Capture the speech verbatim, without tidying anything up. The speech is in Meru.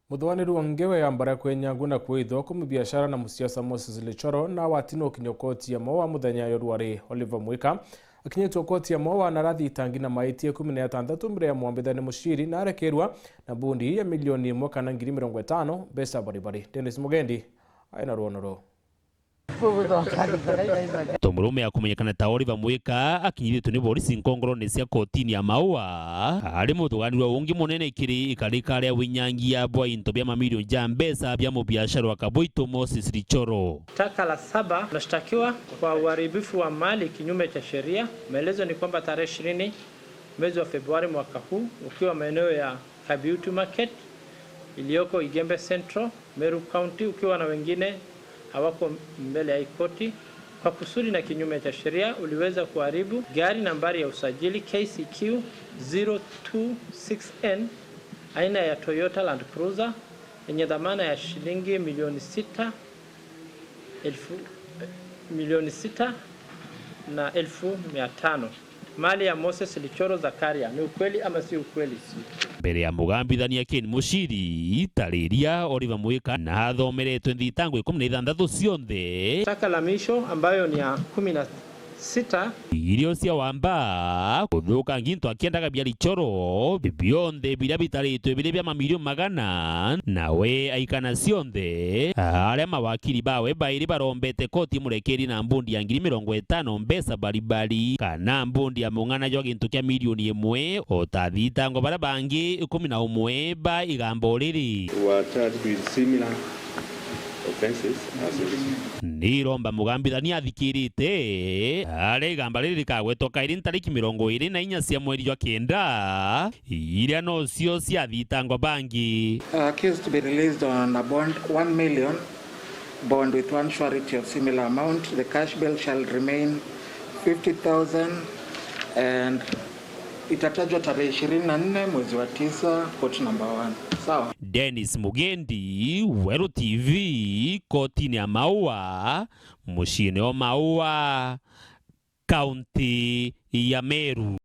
Muthuganiri ungi we ambara kwenyangu na kwithwa kumi biashara na musiasa Moses Lichoro na watinukio koti ya Maua muthenya yo rwari. Oliver Mwika akinyitwe koti ya Maua na arathitangi na maitia ikumi na atantatu mbere ya mwambithania muciri na arekerwa na mbundi ya milioni imwe kana ngiri mirongo itano mbeca baribari. Dennis Mugendi aina rwono ruu. To murume akumenyekana ta Oliver Mwika akinyithitwe ni borisi nkongorone cia kotini ya Maua, ari muthuganirwa ungi munene kiri ikarika ria winyangia bwa into bia mamilioni ja mbeca bia mubiashara wa Kabwitu Moses Lichoro. Shtaka la saba, anashtakiwa kwa uharibifu wa mali kinyume cha sheria. Maelezo ni kwamba tarehe ishirini mwezi wa Februari mwaka huu, ukiwa maeneo ya Kabiutu Market iliyoko Igembe Central, Meru County, ukiwa na wengine hawako mbele ya hii koti, kwa kusudi na kinyume cha sheria uliweza kuharibu gari nambari ya usajili K C Q zero two six N aina ya Toyota Land Cruiser yenye dhamana ya shilingi milioni sita elfu, milioni sita na elfu mia tano. Mali ya Moses Lichoro Zakaria, ni ukweli ama si ukweli? Mbere ya mugambithania Ken Muciri, tariria Oliver Mwika na athomeretwe nthitango ikumi na ithanthatu cionthe. Shtaka la mwisho ambayo ni ya kumi na sita. Irio cia wamba, kuthukangia into akiendaga bia Lichoro, bionthe biria bitaritwe biri bia mamilioni magana, nawe aikana cionthe. Aria mawakiri bawe bairi barombete koti imurekerie na mbundi ya ngiri mirongo itano mbeca baribari, kana mbundi ya mung'ana jwa gintu kia milioni imwe, o ta athitango baria bangi ikumi na umwe ba igamba o riri. Were charged with similar offences as this. Niromba mugambithania athikirite, aria igamba riri rikagwetwa kairi ntariki mirongo iri na inya cia mweri jwa kenda, iria nocio cia athitango bangi. Accused to be released on a bond one million, bond with one surety of similar amount. The cash bail shall remain fifty thousand and itatajwa tarehe ishirini na nne mwezi wa tisa, court number one. Sawa? Dennis Mugendi, Weru T V, kotini ya Maua, muciini wa Maua, kaunti ya Meru.